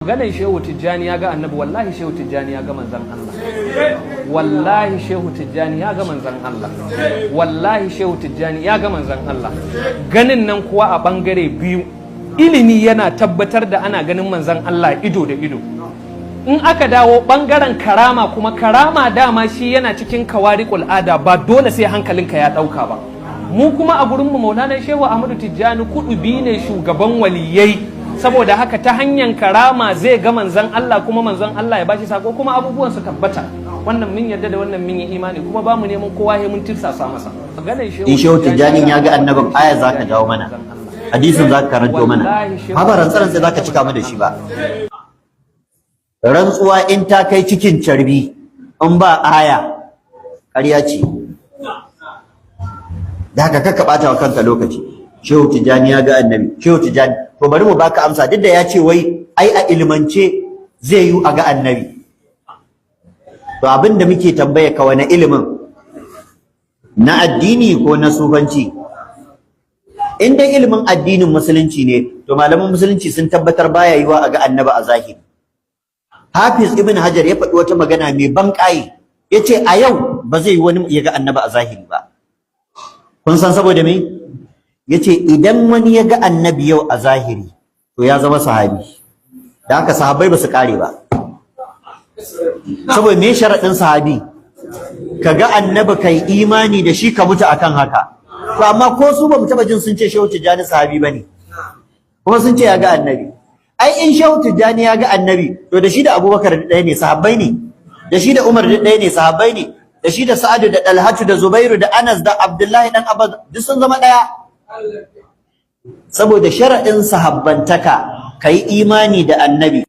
Maganar Shehu Tijjani ya ga Annabi, wallahi Shehu Tijjani ya ga manzan Allah. Wallahi Shehu Tijjani ya ga manzan Allah. Wallahi Shehu Tijjani ya ga manzan Allah. Ganin nan kuwa a bangare biyu, ilimi yana tabbatar da ana ganin manzan Allah ido da ido. In aka dawo bangaren karama kuma, karama dama shi yana cikin kawariƙul ada, ba dole sai hankalinka ya ɗauka ba. Mu kuma a gurinmu, Maulana Shehu Ahmadu Tijjani kudubi ne, shugaban waliyai. Saboda haka ta hanyar karama zai ga manzon Allah, kuma manzon Allah ya bashi sako, kuma abubuwan su tabbata. Wannan mun yarda da wannan, mun yi imani, kuma ba mu neman kowa ya mun tirsasa masa. In Shehu Tijjani ya ga Annabin, aya zaka jawo mana, hadisin zaka karanto mana, ba ba rantsaran sai zaka cika mu da shi ba. Rantsuwa in ta kai cikin carbi, in ba aya, ƙarya ce. Da haka kakka ɓata wa kanka lokaci. Shehu Tijjani ya ga Annabi, Shehu Tijjani, to bari mu baka amsa. Duk da ya ce wai ai a ilmance zai yi a ga Annabi, to abin da muke tambaya ka, wani ilimin? Na addini ko na sufanci? In dai ilimin addinin Musulunci ne, to malaman Musulunci sun tabbatar baya yiwa a ga Annabi a zahiri. Hafiz Ibn Hajar ya faɗi wata magana mai ban ƙaye, yace a yau ba zai yi wani ya ga Annabi a zahiri ba. Kun san saboda me? Yace idan wani ya ga Annabi yau a zahiri, to ya zama sahabi. Da haka sahabbai ba su kare ba. Saboda me? Sharaɗin sahabi, ka ga Annabi, kai imani da shi, ka mutu akan haka. To amma ko su ba mu taba jin sun ce Shehu Tijjani sahabi bane, kuma sun ce ya ga Annabi. Ai in Shehu Tijjani ya ga Annabi, to da shi da Abubakar ɗaya ne, sahabbai ne. Da shi da Umar ɗaya ne, sahabbai ne. Da shi da Sa'adu da Dalhatu da Zubairu da Anas da Abdullahi dan Abbas duk sun zama ɗaya. Saboda sharaɗin sahabbantaka, kai imani da Annabi.